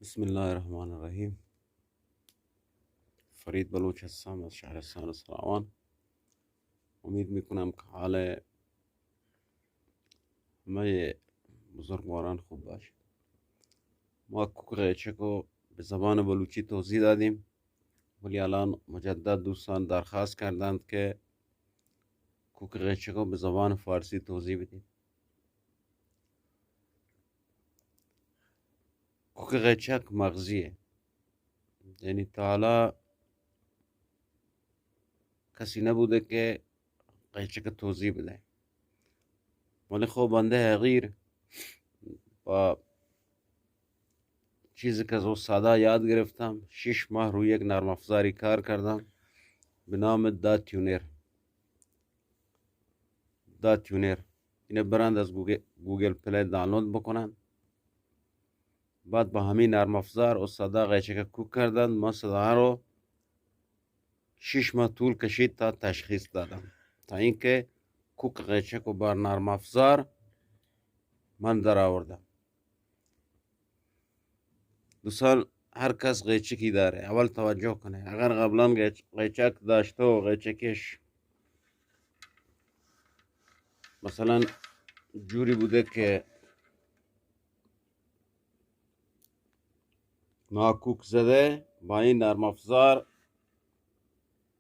بسم الله الرحمن الرحیم. فرید بلوچ هستم از شهرستان سراوان. امید می‌کنم که حال همهٔ بزرگواران خوب باشه. ما کوک قیچک رو به زبان بلوچی توضیح دادیم، ولی الان مجدد دوستان درخواست کردند که کوک قیچک رو به زبان فارسی توضیح بدید. کوک قیچک مغزیه، یعنی تا حالا کسی نبوده که قیچک توضیح بده، ولی خب بنده حقیر با چیزی که از استادا یاد گرفتم، شش ماه روی یک نرم افزاری کار کردم به نام دا تیونر. دا تیونر. اینه برند از گوگل، گوگل پلی دانلود بکنن. بعد با همین نرم افزار استادا قیچک کوک کردند. ما صدا رو شش ماه طول کشید تا تشخیص دادم، تا اینکه کوک قیچک و بر نرم افزار من در آوردم. دوستان، هر کس قیچکی داره، اول توجه کنه. اگر قبلاً قیچ-، قیچک داشته و قیچکش مثلاً جوری بوده که ناکوک زده، با این نرم افزار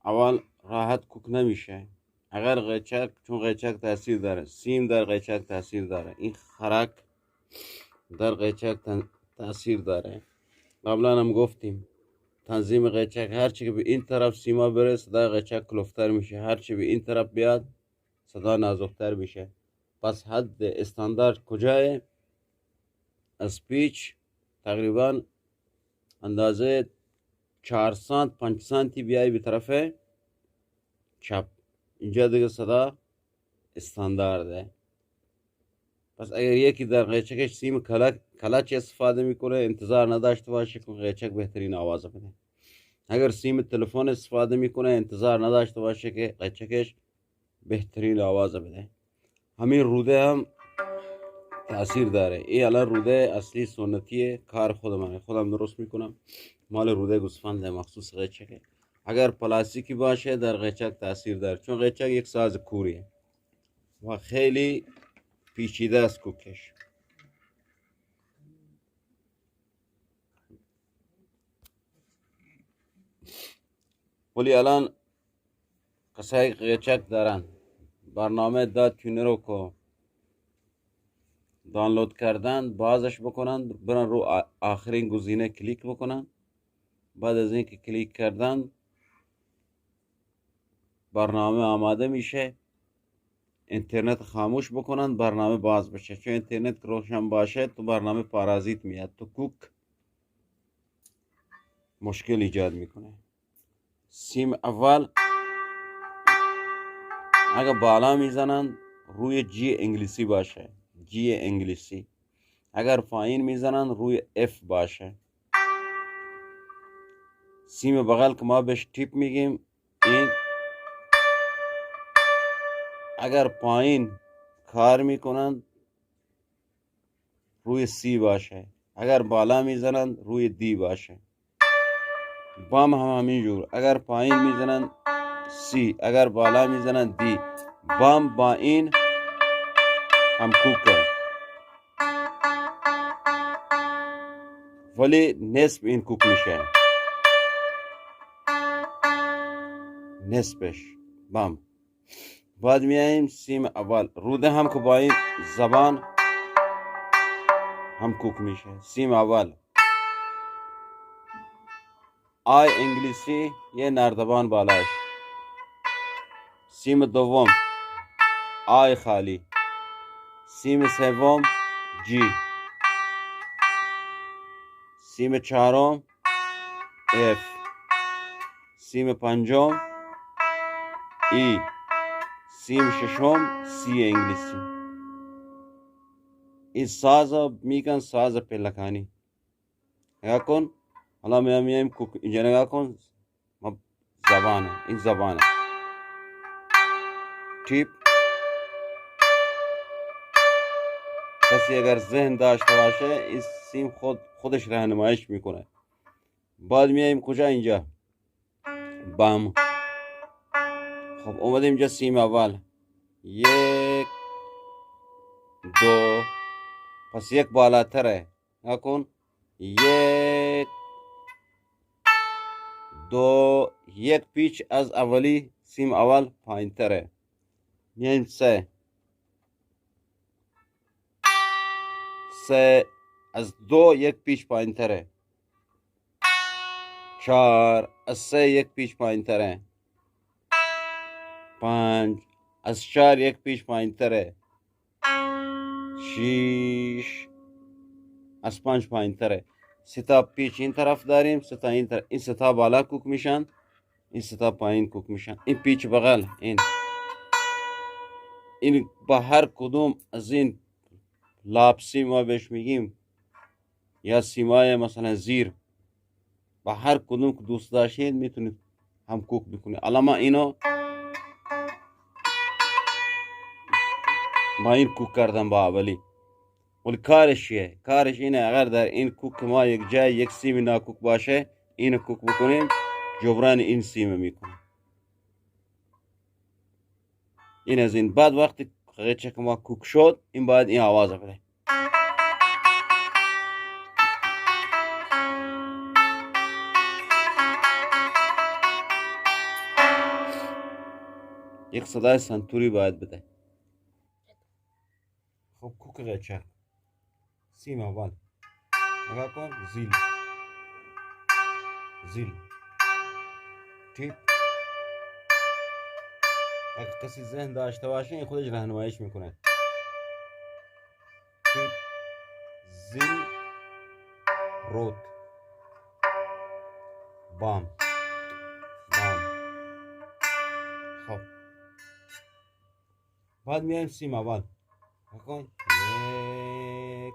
اول راحت کوک نمیشه. اگر قیچک، چون قیچک تاثیر داره، سیم در قیچک تاثیر داره، این خرک در قیچک تن-، تاثیر داره. قبلاً هم گفتیم تنظیم قیچک هر چی که به این طرف سیما بره، صدای قیچک کلفتر می‌شه، هر چی به این طرف بیاد صدا نازکتر می‌شه. پس حد استاندارد کجایه؟ از پیچ تقریباً اندازهٔ چهار سانت، پنج سانتی بیای به طرف چپ، اینجا دیگه صدا استاندارده. پس اگر یکی در قیچکش سیم کلک-، کلچ استفاده می‌کنه، انتظار نداشته باشه که قیچک بهترین آواز بده. اگر سیم تلفن استفاده می‌کنه، انتظار نداشته باشه که قیچکش بهترین آواز بده. همین روده هم تاثیر داره. این الان روده اصلی سنتیه، کار خود منه، خودم درست می‌کنم. مال روده گوسفند مخصوص قیچکه. اگر پلاستیکی باشه، در قیچک تاثیر داره، چون قیچک یک ساز کوریه و خیلی پیچیده است کوکش. ولی الان کسایی که قیچک دارن، برنامه دا تیونر رو که دانلود کردن، بازش بکنن، برن رو آ-، آخرین گزینه کلیک بکنن. بعد از اینکه کلیک کردن، برنامه آماده می‌شه. اینترنت خاموش بکنن، برنامه باز بشه، چون اینترنت که روشن باشه تو برنامه پارازیت میاد، تو کوک مشکل ایجاد می‌کنه. سیم اول اگه بالا می‌زنن روی جی انگلیسی باشه، جی انگلیسی. اگر پایین می‌زنن روی اف باشه. سیم بغل که ما بهش تیپ می‌گیم، این اگر پایین کار می‌کنن روی سی باشه، اگر بالا می‌زنن روی دی باشه. بام هم همینجور، اگر پایین می‌زنن سی، اگر بالا می‌زنن دی. بام با این هم کوکه، ولی نصف این کوک می‌شه، نصفش. بام. بعد میایم سیم اول، روده هم که با این زبان هم کوک می‌شه. سیم اول، آی انگلیسی، یه نردبان بالاش. سیم دوم، آی خالی. سیم سوم، جی. سیم چهارم، اف. سیم پنجم، ای. سیم ششم، سی انگلیسی. این ساز می‌گن ساز پلکانی. نگاه کن، حالا می‌آیم، می‌آیم کوک، اینجا نگاه کن، ما زبانه، این زبانه. ٹیپ. کسی اگر ذهن داشته باشه، این سیم خود خودش رهنماییش می‌کنه. بعد میایم کجا؟ اینجا بم. خب، اومدیم اینجا سیم اول، یک، دو، پس یک بالاتره. نگاه کن، یک، دو، یک پیچ از اولی سیم اول پایین‌تره. میایم سه، سه از دو یک پیچ پایین‌تره. چهار از سه یک پیچ پایین‌تره. پنج از چهار یک پیچ پایین‌تره. شش از پنج پایین‌تره. سه تا پیچ این طرف داریم، سه تا این طرف، این سه تا بالا کوک میشن، این سه تا پایین کوک میشن. این پیچ بغل، این، این با هر کدوم از این لاپ سیم ما بهش می‌گیم، یا سیمای مثلاً زیر، با هر کدوم که دوست داشتید می‌تونید هم کوک بکنید. الان ما اینو با این کوک کردم با اولی، ولی کارش چیه؟ کارش اینه، اگر در این کوک ما یک جای یک سیم ناکوک باشه، اینو کوک بکنیم، جبران این سیم می‌کنه. این از این. بعد وقتی قیچک ما کوک شد، این باید این آواز بده. یک صدای سنتوری باید بده. خب، کوک قیچک. سیم اول. نگاه کن. زیل. زیل. ٹیپ. اگه کسی ذهن داشته باشه، این خودش رهنماییش می‌کنه. ٹیپ. زیل. روت. بام. بام. خب. بعد میایم سیم اول. نگاه کن. یک.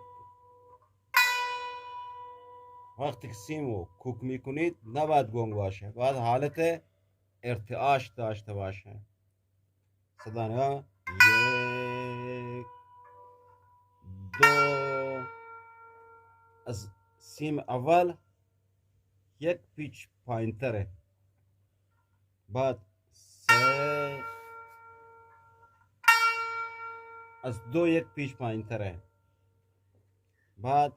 وقتی که سیم رو کوک می‌کنید، نباید گنگ باشه، باید حالت ارتعاش داشته باشه. صدا نگاه. یک، دو. از سیم اول یک پیچ پایین‌تره. بعد سه، از دو یک پیچ پایین‌تره. بعد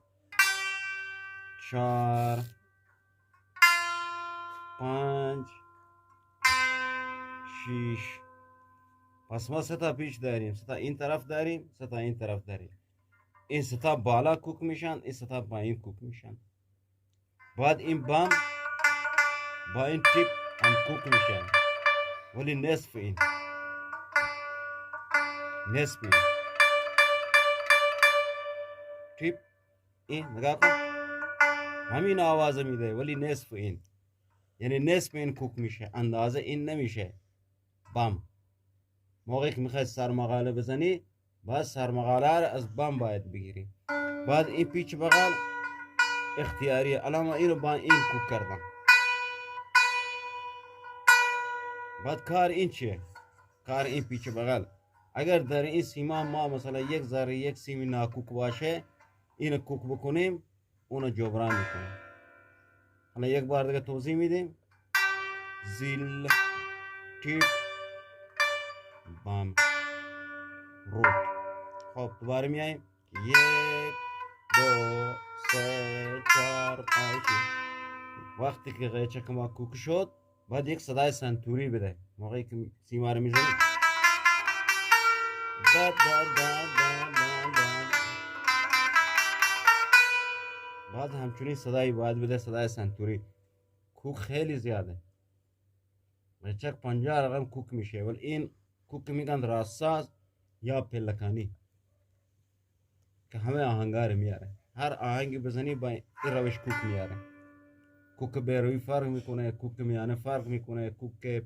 چهار، پنج، شش. پس ما سه تا پیچ داریم، سه تا این طرف داریم، سه تا این طرف داریم. این سه تا بالا کوک می‌شن، این سه تا پایین کوک می‌شن. بعد این بم با این ٹیپ هم کوک می‌شه، ولی نصف این، نصف این ٹیپ. این نگاه کن، همین آواز می‌ده ولی نصف این، یعنی نصف این کوک می‌شه، اندازه این نمیشه. بم. موقعی که می‌خوای سرمقاله بزنی، باید سرمقاله رو از بم باید بگیری. بعد این پیچ بغل اختیاری، الان ما اینو با این کوک کردم. بعد کار این چیه؟ کار این پیچ بغل، اگر در این سیما ما مثلاً یک ذره یک سیمی ناکوک باشه، اینو کوک بکنیم، اونو جبران می‌کنه. حالا یک بار دیگه توضیح می‌دیم. زیل، ٹیپ، بم، روت. خب، دوباره میایم. یک، دو، سه، چهار، پنج، شش. وقتی که قیچک ما کوک شد، باید یک صدای سنتوری بده. موقعی که سیما رو می‌زنی، دا، دا، دا. باید همچنین صدایی باید بده، صدای سنتوری. کوک خیلی زیاده. قیچک پنجاه رقم کوک می‌شه، ولی این کوک می‌گن راس‌ساز یا پلکانی. که همه آهنگا رو میاره. هر آهنگی بزنی با این روش کوک میاره. کوک بیروی فرق می‌کنه، کوک میانه فرق می‌کنه، کوک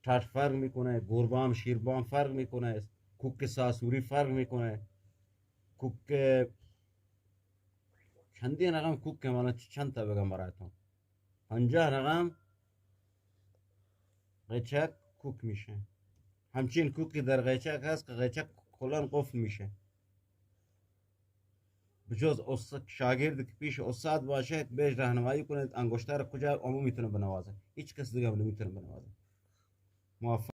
ٹاٹ فرق می‌کنه، گوربام، شیربام فرق می‌کنه، کوک ساسوری فرق می‌کنه، کوک چندین رقم کوک که من چند تا بگم براتون. پنجاه رقم قیچک کوک می‌شه. همچین کوکی در قیچک هست که قیچک کلاً قفل می‌شه. بجز اس-، شاگرد که پیش استاد باشد، بهش راهنمایی کنید، انگشتر کجا عمو می‌تونه بنوازه، هیچ کس دیگه هم نمی‌تونه بنوازه. موفق.